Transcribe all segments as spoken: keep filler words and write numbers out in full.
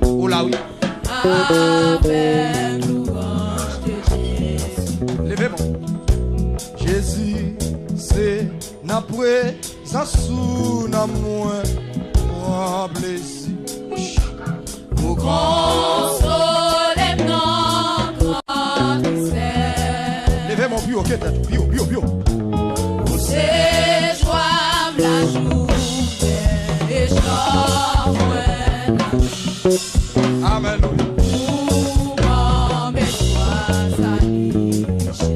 Ou la, wi. Avèk lwanj de Jezi. Leve men w. Jezi, se nan prezans ou nanm mwen pran plezi. Ou konsole m nan gran tristès. Leve men w pi wo ke tèt ou, pi wo, pi wo, pi wo. Ou se jwa m lajounen e chan mwen. Amèn, wi. Ou ban m espwa sa ki chè.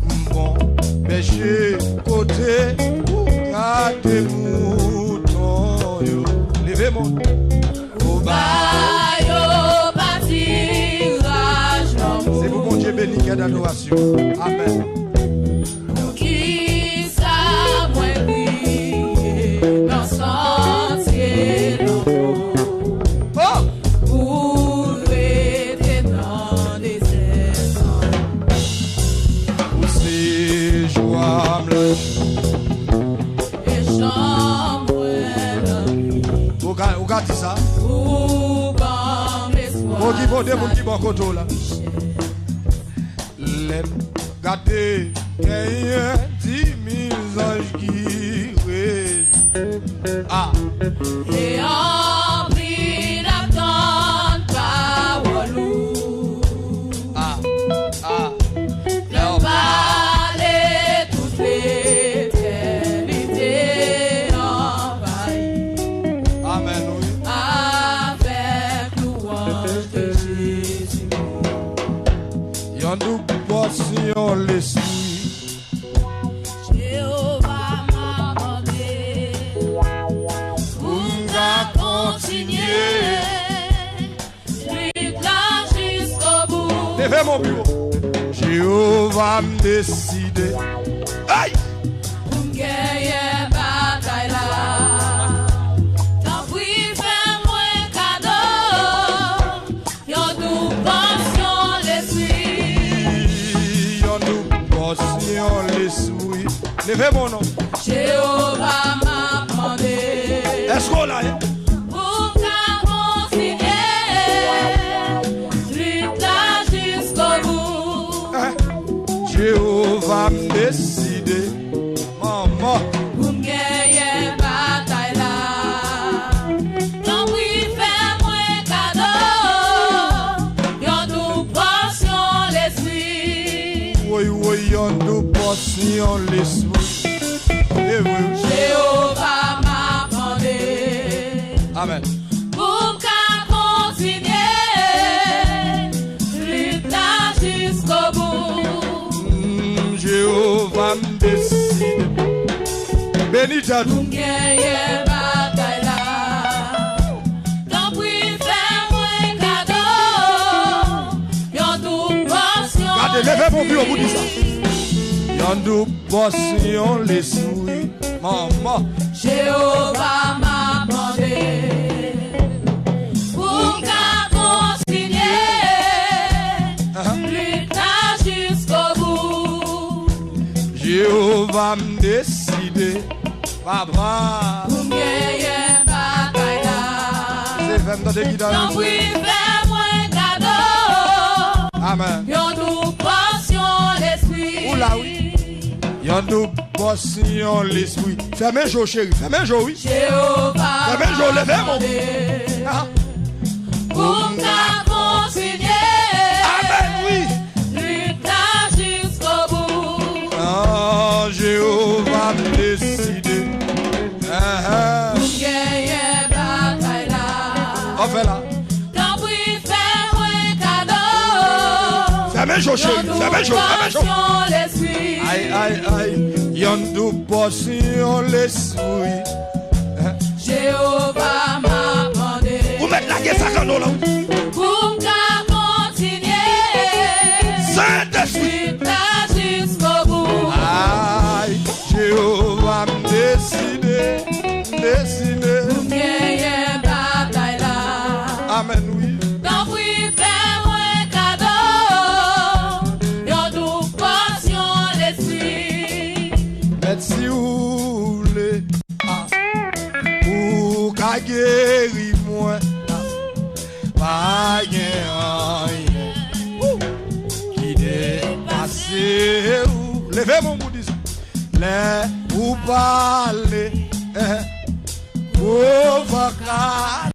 M bon bèje kote ou gade mouton yo. Leve men w. Ou ba yo patiraj lanmou. Se pou Bondye beni kè dadorasyon. Amèn. Poukisa mwen kriye nan santye lanmò? Oh! Ou rete nan dezè san. Ou se jwa m lajounen. E chan mwen lannwit. Ou ka, ou ka di sa. Ou ban m espwa. Ou ki bon de moun ki bò kote w la. Lè m gade, genyen dimil zanj ki rejwi. Ah. E anpil ap tann pawòl ou. Ah, ah. Lè w pale, tout letènite anvayi. Amèn, wi. Avèk lwanj de Jezi. Yon doub pòsyon lespri. Jewova m ap mande pou m ka kontinye lit la jiskobou. Leve men w pi wo. Jewova, m deside. Ay! Pou m genyen batay la. Tanpri fè mwen kado yon doub pòsyon lespri. Yon doub pòsyon lespri. Leve men w non. Jewova, m ap mande. Èske w la, ye? Pou m ka kontinye lit la jiskobou. Hein? Jewova, m deside. Manman. Pou m genyen batay la. Tanpri fè mwen kado yon doub pòsyon lespri. Woy, woy, yon doub pòsyon lespri. E vre. Jewova, m ap mande. Amèn. Pou m ka kontinye lit la jiskobou. Mm, Jewova, m deside. Beni tèt ou. Pou m genyen batay la. Tanpri fè mwen kado yon doub pòsyon. Gade, leve men w pi wo pou di sa. Yon doub pòsyon lespri. Manman. Jewova, m ap mande pou m ka kontinye lit la jiskobou. Jewova, m deside, papa. Pou m genyen batay la. Se fè m tande gita yo. Tanpri fè mwen kado. Amèn. Yon doub pòsyon lespri. Ou la, wi. Yon doub pòsyon lespri. Fèmen je w, cheri. Fèmen je w, wi. Jewova. Fèmen je w, leve men w. Ah. Pou m ka kontinye. Amèn, wi. Lit la jiskobou. Ah, Jewova, m deside. Ah, ah. Pou m genyen batay la. Anfen la. Tanpri fè mwen kado. Fèmen je w, cheri. Fèmen je w, fèmen je w. Yon doub pòsyon lespri. Ay, ay, ay. Yon doub pòsyon lespri. Jewova, m ap mande. Ou mèt lage sa kanno la, wi. Pou m ka kontinye. Sentespri. Lit la jiskobou. Ay, Jewova, m deside. Deside. Pou m genyen batay la. Amèn, wi. Tanpri fè mwen kado yon doub pòsyon lespri. Mèt si ou vle. Ah. Ou ka geri mwen. Pa gen anyen ki depase ou. Leve men w pou di sa. Lè ou pale, eh, pwovokale.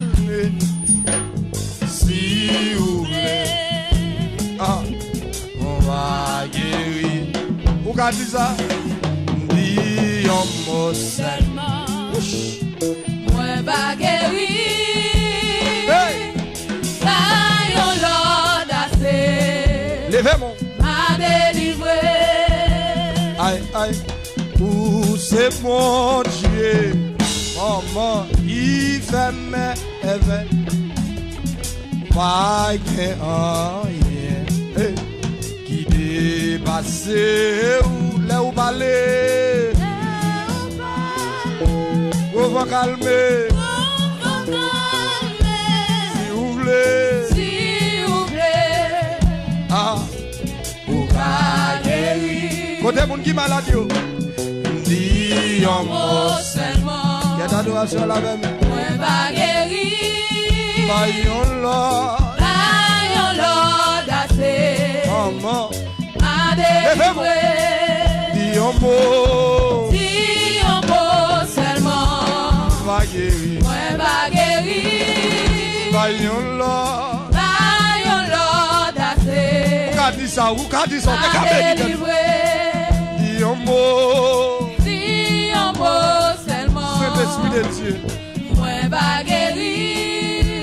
Si ou vle, ah, mwen va geri. Ou ka di sa? Di yon mo sèlman. Wouch. Mwen va geri. Hey! Sa yon lòd ase. Leve men w. A delivre. Ay, ay. Ou se Bondye, manman, ki fè mèvèy. Pa gen anyen, hey, ki depase ou. Lè ou pale, pwovan kalme. Si ou vle, ah, ou ka geri. Kote moun ki malad yo? Di yon mo sèlman. Kèt adorasyon la menm. Mwen va geri. Bay yon lòd. Bay yon lòd ase. Manman. A delivre. Di yon mo. Di yon mo sèlman. Va geri. Mwen va geri. Bay yon lòd. Bay yon lòd ase. Ou ka di sa, ou ka di sa, ou te ka beni tèt ou. Di yon mo. Di yon mo sèlman. Sentespri de Dye. Mwen va geri.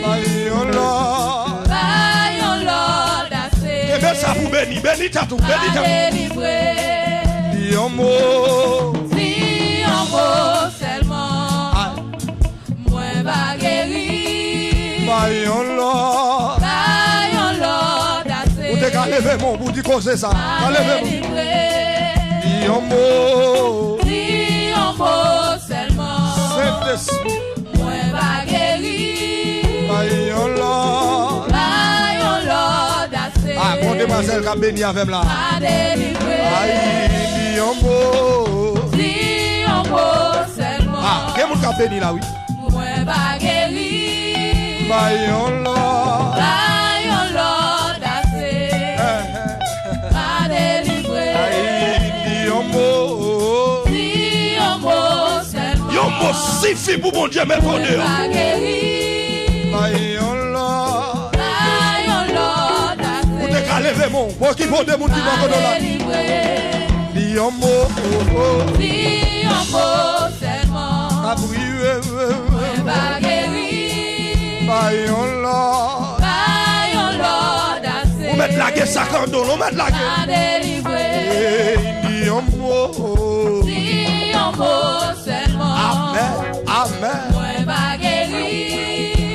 Bay yon lòd. Bay yon lòd ase. Kenbe sa pou beni, beni tèt ou, beni tèt ou. Delivre. Di yon mo. Di yon mo sèlman. Ay. Mwen va geri. Bay yon lòd. Bay yon lòd ase. Ou te ka leve men w pou di koze sa. Ka leve men w. Di yon mo. Di yon mo sèlman. Sentespri. Mwen va geri. Bay yon lòd. Bay yon lòd ase. Ah, gon demwazèl k ap beni avè m la. A delivre. Ay, di yon mo. Di yon mo sèlman. Ah, gen moun k ap beni la, wi. Mwen va geri. Bay yon lòd. Bay yon lòd ase. Eh, eh. Pa delivre. Ay, di yon mo. Di yon mo sèlman. Yon mo sifi pou Bondye met w deyò. Mwen va geri. Bay yon lòd. Bay yon lòd ase. Ou te ka leve men w, pou okipe w de moun ki bò kote w la. Pa delivre. Di yon mo. Di yon mo sèlman. Ap rive. Mwen va geri. Bay yon lòd. Bay yon lòd ase. Ou mèt lage sa kanton, ou mèt lage. Pa delivre. Ey, di yon mo. Di yon mo sèlman. Amèn, amèn. Mwen va geri.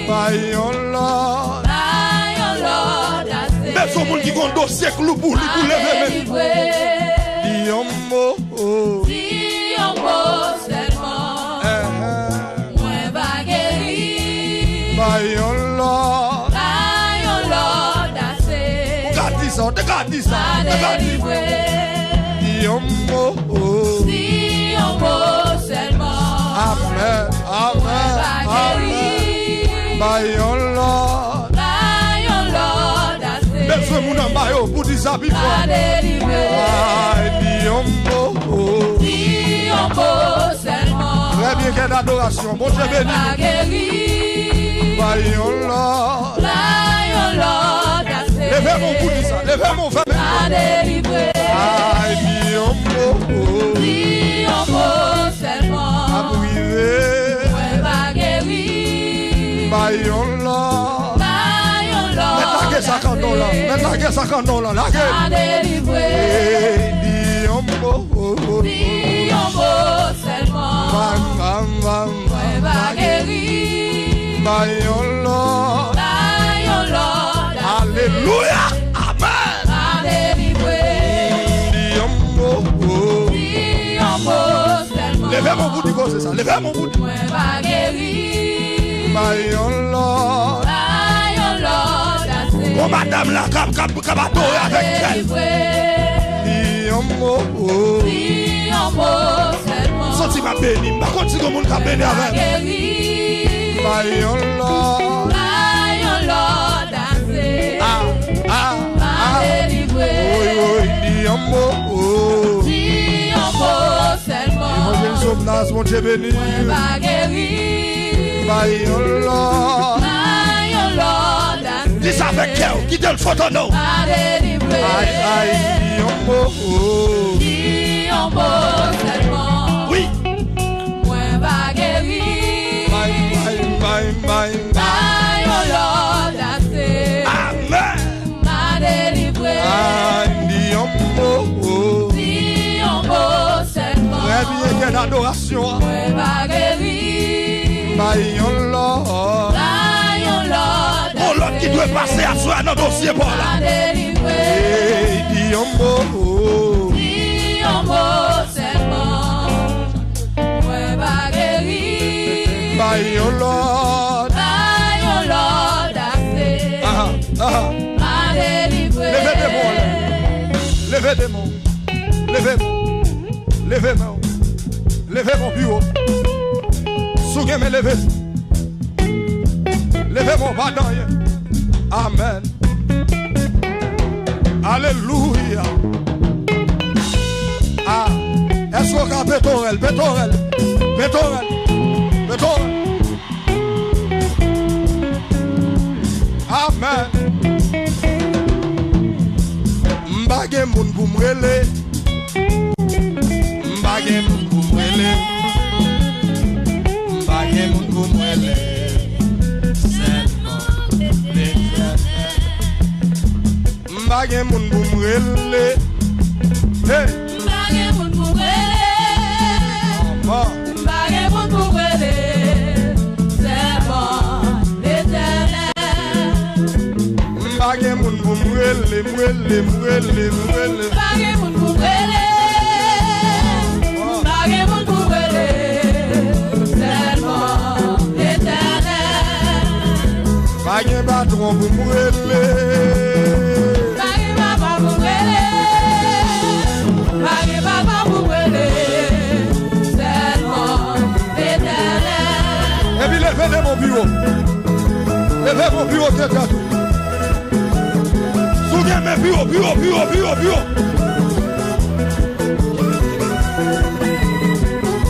Bay yon lòd. Bay yon lòd ase. Bezwen moun ki gon dosye k lou pou li, pou leve men. Pa delivre. Di yon mo. Di yon mo sèlman. Eh, eh. Mwen va geri. Bay yon lòd. Bay yon lòd ase. Ou ka di sa, ou te ka di sa, ou te ka di. Pa delivre. Di yon mo. Di yon mo sèlman. Amèn, amèn, amèn. Mwen va geri. Bay yon lòd. Bay yon lòd ase. Bezwen moun anba yo pou di sa pi fò. Pa delivre. Ay, di yon mo. Di yon mo sèlman. Trè byen, kè dadorasyon. Bondye beni nou. Mwen va geri. Bay yon lòd. Bay yon lòd ase. Leve men w pou di sa. Leve men w, fèmen men w. Pa delivre. Ay, di yon mo. Di yon mo sèlman. Ap rive. Mwen va geri. Bay yon lòd. Bay yon lòd ase. Mèt lage sa kanton lan. Mèt lage sa kanton lan. Lage. Pa delivre. Ey, di yon mo. Di yon mo sèlman. Bam, bam, bam, bam. Mwen va geri. Bay yon lòd. Bay yon lòd ase. Alelouya. Amèn. Pa delivre. Di yon mo. Di yon mo sèlman. Leve men w pou di koze sa. Leve men w pou di. Mwen va geri. Bay yon lòd. Bay yon lòd ase. Bon, madanm la k ap, k ap, k ap adore avèk kè. Di yon mo. Di yon mo sèlman. M santi m ap beni. M pa konn si gon moun k ap beni avè m. Mwen va geri. Bay Yon lòd. Bay yon lòd ase. Ah, ah, ah. M a delivre. Woy, woy, di yon mo. Di yon mo sèlman. Evanjelis Jovenaz, Bondye beni. Mwen va geri. Bay yon lòd. Bay yon lòd ase. Di sa avèk kè w, kite l fòtande w. M a delivre. Ay, ay, di yon mo. Di yon mo sèlman. Wi. Mwen va geri. Bay, bay, bay, bay, bay. Bay yon lòd ase. Amèn. M a delivre. Ay, di yon mo. Di yon mo sèlman. Premye kè dadorasyon an. Mwen va geri. Bay yon lòd. Bay yon lòd ase. Yon lòd ki dwe pase aswè a nan dosye pa w la. M a delivre. Ey, di yon mo. Di yon mo sèlman. Mwen va geri. Bay yon lòd. Bay yon lòd ase. Aha, aha. M a delivre. Leve de men w anlè. Leve de men w. Leve men w. Leve men w. Leve men w pi wo. Si w gen men, leve. Leve men w, pa t anyen. Amèn. Alelouya. Ah, èske w ka pete orèl, pete orèl, pete orèl, pete orèl? Amèn. M pa gen moun pou m rele. M pa gen moun pou m rele. M pa gen moun pou m rele. Sèlman Letènèl. M pa gen moun pou m rele. Hey! M pa gen moun pou m rele. Aman. M pa gen moun pou m rele. Sèlman Letènèl. M pa gen moun pou m rele, m rele, m rele, m rele. M pa gen moun pou m rele. M pa gen moun pou m rele. Sèlman Letènèl. Pa gen patwon pou m rele. Pa gen papa pou m rele. Pa gen papa pou m rele. Sèlman Letènèl. Epi leve de men w pi wo. Leve men w pi wo ke tèt ou. Si w gen men pi wo, pi wo, pi wo, pi wo, pi wo.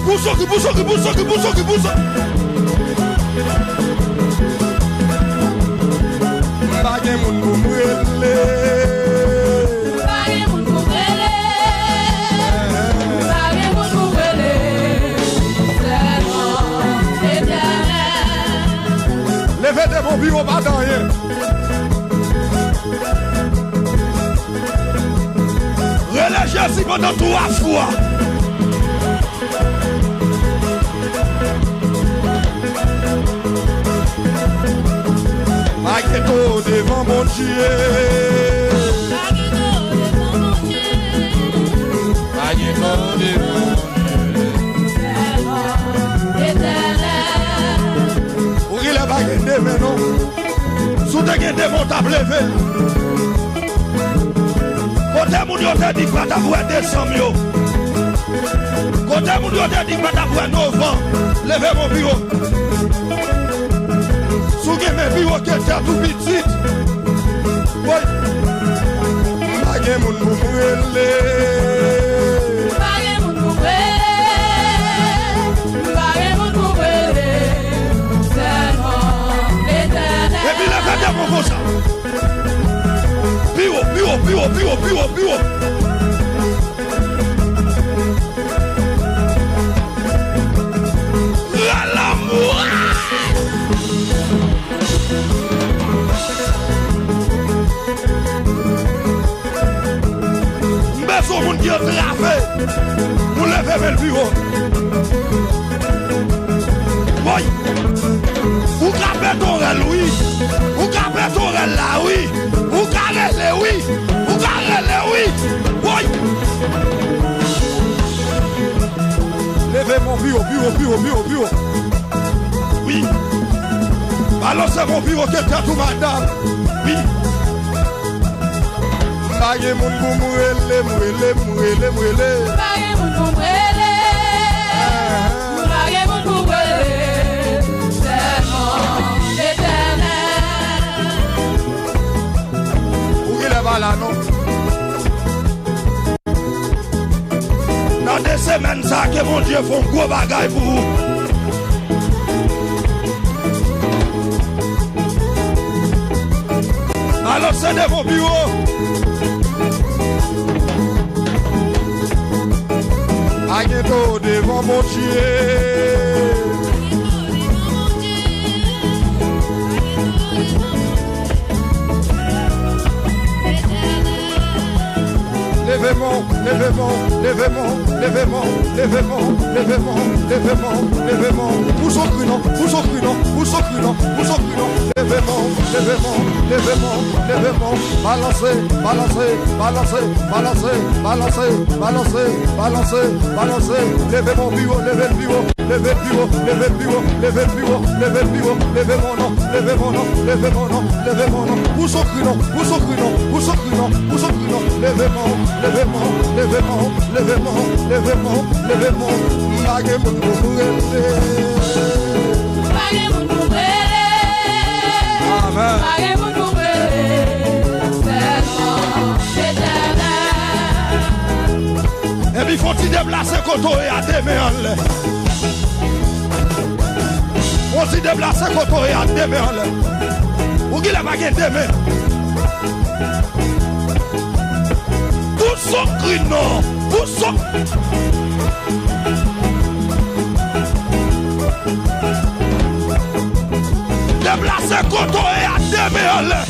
Pouse, ki pouse, ki pouse, ki pouse, ki pouse. M pa gen moun pou m rele. M pa gen moun pou m rele. M pa gen moun pou m rele. Sèlman Letènèl. Leve de men w pi wo, pa t anyen. Rele Jezi pandan twa fwa. Pa gen to devan Bondye. Pa gen to devan Bondye. Pa gen to devan Bondye. Ou genlè pa gen de men non. Si w te gen de men, w t ap leve l. Kote moun yo te di k pa t ap wè desanm yo? Kote moun yo te di k pa t ap wè novanm? Leve men w pi wo. Si w gen men pi wo ke tèt ou pitit. Woy. M pa gen moun pou m rele. M pa gen moun pou m rele. M pa gen moun pou m rele. Sèlman Letènèl. Epi leve de men w konsa. Pi wo, pi wo, pi wo, pi wo, pi wo, pi wo. Rale anmwe. M bezwen moun ki antrave pou leve men l pi wo. Woy! Ou ka pete orèl, wi. Ou ka pete orèl la, wi. Ou ka rele, wi. Ou ka rele, wi. Woy! Leve men w pi wo, pi wo, pi wo, pi wo, pi wo. Wi. Balanse men w pi wo ke tèt ou, madanm. Wi. M pa gen moun pou m rele, m rele, m rele, m rele. M pa gen moun pou m rele. M pa gen moun pou m rele. Sèlman Semèn sa, ke Bondye fè yon gwo bagay pou ou. Balanse devan pi wo. Pa gen do devan Bondye. Leve men w, leve men w, leve men w, leve men w, leve men w, leve men w, leve men w, leve men w. Pou sokri non, pou sokri non, pou sokri non, pou sokri non. Leve men w, leve men w, leve men w, leve men w. Balanse, balanse, balanse, balanse, balanse, balanse, balanse, balanse. Leve men w pi wo, leve l pi wo. Leve l pi wo, leve l pi wo, leve l pi wo, leve l pi wo, leve men w non, leve men w non, leve men w non, leve men w non. Pou sokri non, pou sokri non, pou sokri non, pou sokri non. Leve men w, leve men w, leve men w, leve men w, leve men w. Pa gen moun pou rele. Pa gen moun pou rele. Amèn. Pa gen moun pou rele. Sèlman Letènèl. Epi fè yon ti deplase kote w ye a, de men anlè. Fè yon ti deplase kote w ye a, de men anlè. Ou genlè pa gen de men. Pou sokri non, pou sok. Deplase kote w ye a, de men anlè.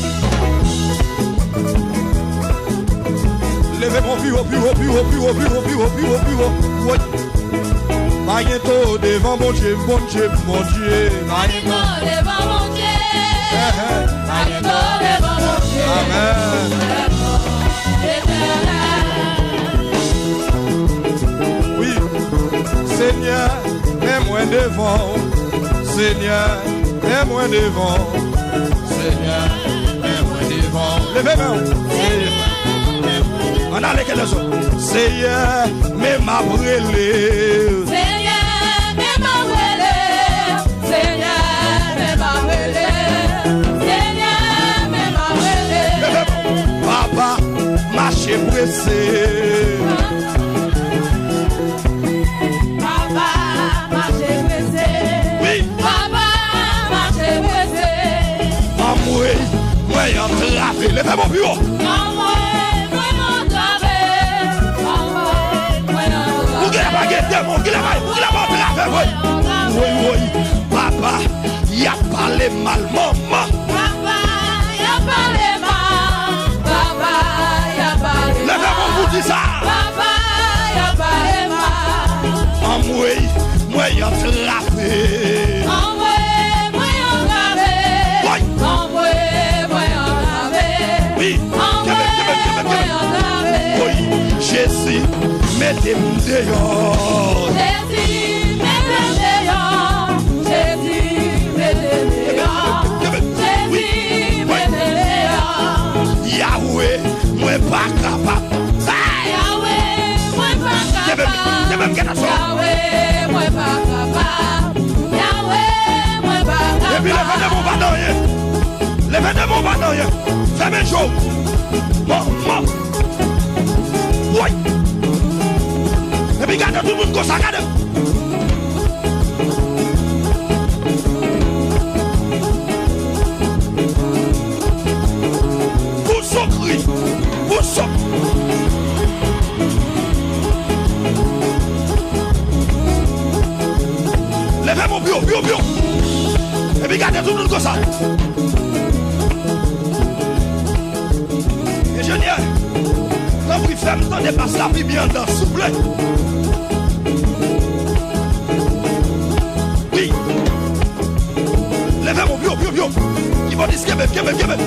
Leve men w pi wo, pi wo, pi wo. Woy. Pa gen do devan Bondye, Bondye, Bondye. Pa gen do devan Bondye. Eh, eh. Pa gen do devan Bondye. Amèn. Letènèl. Wi. Senyè, men mwen devan w. Senyè, men mwen devan w. Senyè, men mwen devan w. Leve men w. Senyè, men mwen devan w. Ann ale, Kelezo. Seyè, men m ap rele. Seyè, men m ap rele. Seyè, men m ap rele. Seyè, men m ap rele. Leve men w. Papa, mache prese. Papa, mache prese. Wi. Papa, mache prese. Anmwey, mwen antrave. Leve men w pi wo. Anmwey, mwen antrave. Anmwey, mwen antrave. Ou genlè pa gen demon, ou genlè pa, ou genlè pa antrave, wi. Woy, woy. Papa, y ap pale mal, manman. Papa, y ap pale mal. Papa, y ap pale mal. Leve men w pou di sa. Papa, y ap pale mal. Anmwey, mwen antrave. Anmwey, mwen antrave. Woy. Anmwey, mwen antrave. Wi. Anmwey, mwen antrave. Woy. Jezi, mete m deyò. Jezi, mete m deyò. Jezi, mete m deyò. Jezi, mete m deyò. Yawe, mwen pa kapab. Yawe, mwen pa kapab. Kenbe m, kenbe m, kenbe m. Yawe, mwen pa kapab. Yawe, mwen pa kapab. Epi leve de men w pa nan anyen. Leve de men w pa nan anyen. Fèmen je w. Bon, bon. Woy. Epi gade tout moun konsa, gade. Pou sokri. Pou sok. Leve men w pi wo, pi wo, pi wo. Epi gade tout moun konsa. Enjenyè, tanpri fè m tande bas la pi byen anndan, souple. Wi. Leve men w, pi wo, pi wo, pi wo. Kibòdis, kenbe, kenbe, kenbe.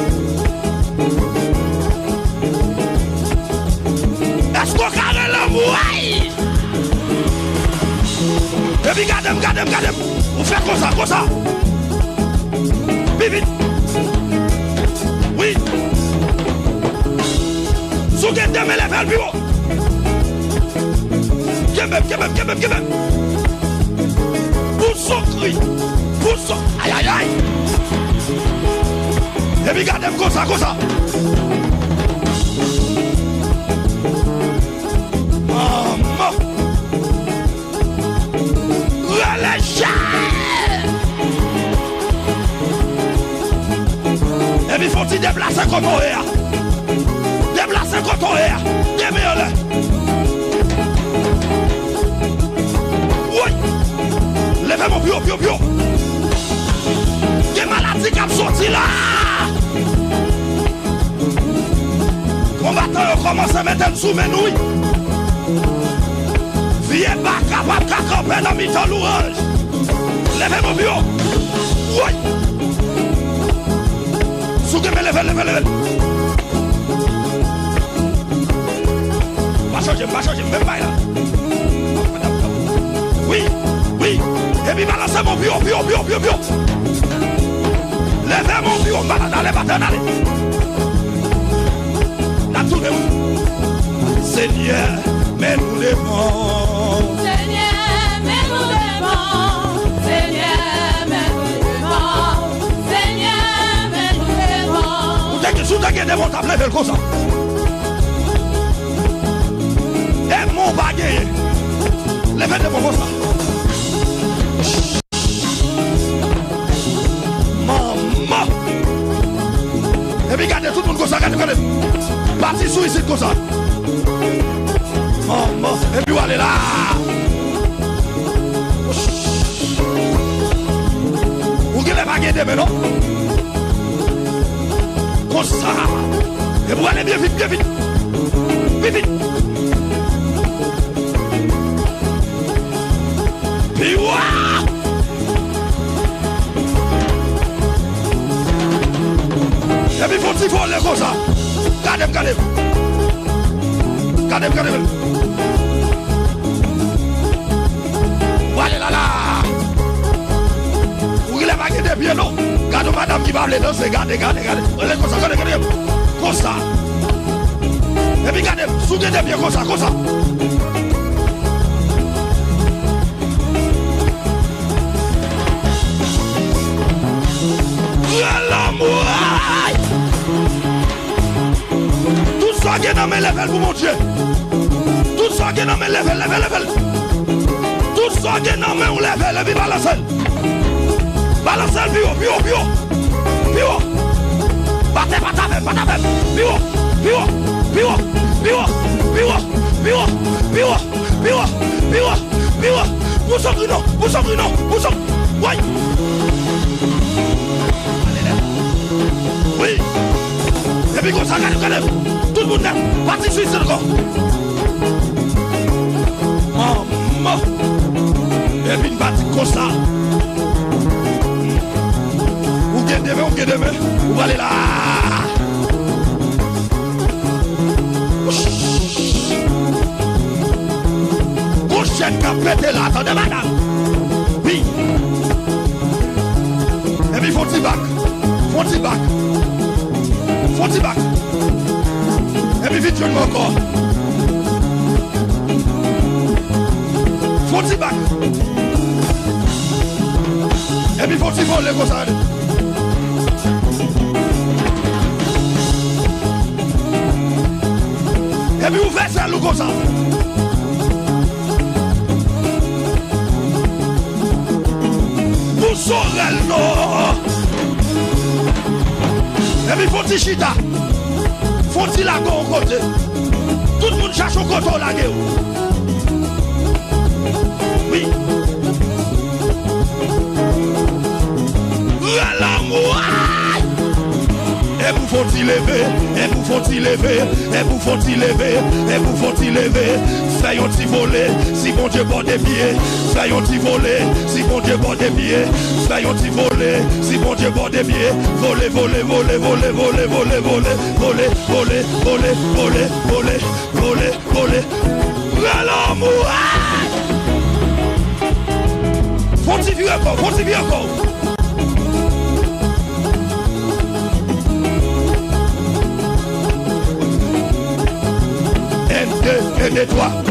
Èske w ka rele anmwey? Epi gade m, gade m, gade m. Ou fè konsa, konsa. Pi vit. Wi. Si w gen de men, leve l pi wo. Kenbe m, kenbe m, kenbe m, kenbe m. Pou sokri. Pou sok. Ay, ay, ay. Epi gade m konsa, konsa. Manman. Deplase kote w ye a. Deplase kote w ye a. Demen anlè. Woy! Leve men w pi wo, pi wo, pi wo. Gen maladi k ap soti la. Konbatan yo kòmanse mete l sou men nou, wi. Vye baka p ap ka kanpe nan mitan louwanj. Leve men w pi wo. Woy! Si w gen men, leve l, leve l, leve l. Pa chanje m, pa chanje m, menm bay la. Wi, wi. Epi balanse men w pi wo, pi wo, pi wo, pi wo, pi wo. Leve men w pi wo, malad, ale, batè, ale. N ap tounen, wi. Senyè, men nou devan w. Senyè, men nou devan w. Senyè, men nou devan w. Senyè, men nou devan w. Ou te gen, si w te gen devan w, w t ap leve l konsa. E men w pa genyen. Leve devan w konsa. Manman! Epi gade tout moun konsa, gade, gade. Pati sou isit konsa. Manman! Epi w ale la. Ou genlè pa gen de men, non? Konsa. Epi w ale byen vit, byen vit. Byen vit. Pi wo! Epi fè yon ti vole konsa. Gade m, gade m. Gade m, gade m. Ou ale la la. Ou genlè pa gen de pye non. Gade yon madanm ki pa vle danse. Gade, gade, gade. Ale konsa, gade, gade. Konsa. Epi gade, si w gen de pye konsa, konsa. Gran lanmou, ay! Tout sa w gen nan men, leve l pou Bondye. Tout sa w gen nan men, leve l, leve l, leve l. Tout sa w gen nan men w, leve l, epi balanse l. Balanse l pi wo, pi wo, pi wo. Pi wo. Batè, pa tape m, pa tape m. Pi wo, pi wo, pi wo, pi wo, pi wo, pi wo, pi wo, pi wo, pi wo, pi wo, pi wo. Pou sòk li non, pou sòk li non, pou sòk. Woy! Wi. Epi konsa, gade, gade. Tout moun nèt. Pati sou isit ankò. Manman. Epi n pati konsa. Ou gen de men, ou gen de men. Ou prale la. Gon chèn k ap pete la, tande madanm. Wi. Epi fè yon ti bak. Fè yon ti bak. Fè yon ti bak. Epi vin jwenn mwen ankò. Fè yon ti bak. Epi fè yon ti vole konsa. Epi ouvè zèl ou konsa. Pou zòrèy non. Epi fè yon ti chita. Fè yon ti lage yon kote. Tout moun chache yon kote w lage w. Wi. Gran lanmou, ay! E pou fè yon ti leve, e pou fè yon ti leve, e pou fè yon ti leve, e pou fè yon ti leve. Fè yon ti vole, si Bondye ba w de pye. Fè yon ti vole, si Bondye ba w de pye. Fè yon ti vole, si Bondye ba w de pye. Vole, vole, vole, vole, vole, vole, vole, vole, vole, vole, vole, vole, vole, vole. Gran lanmou, ay! Fè yon ti vire kò w, fè yon ti vire kò w. En, de, en, de, twa.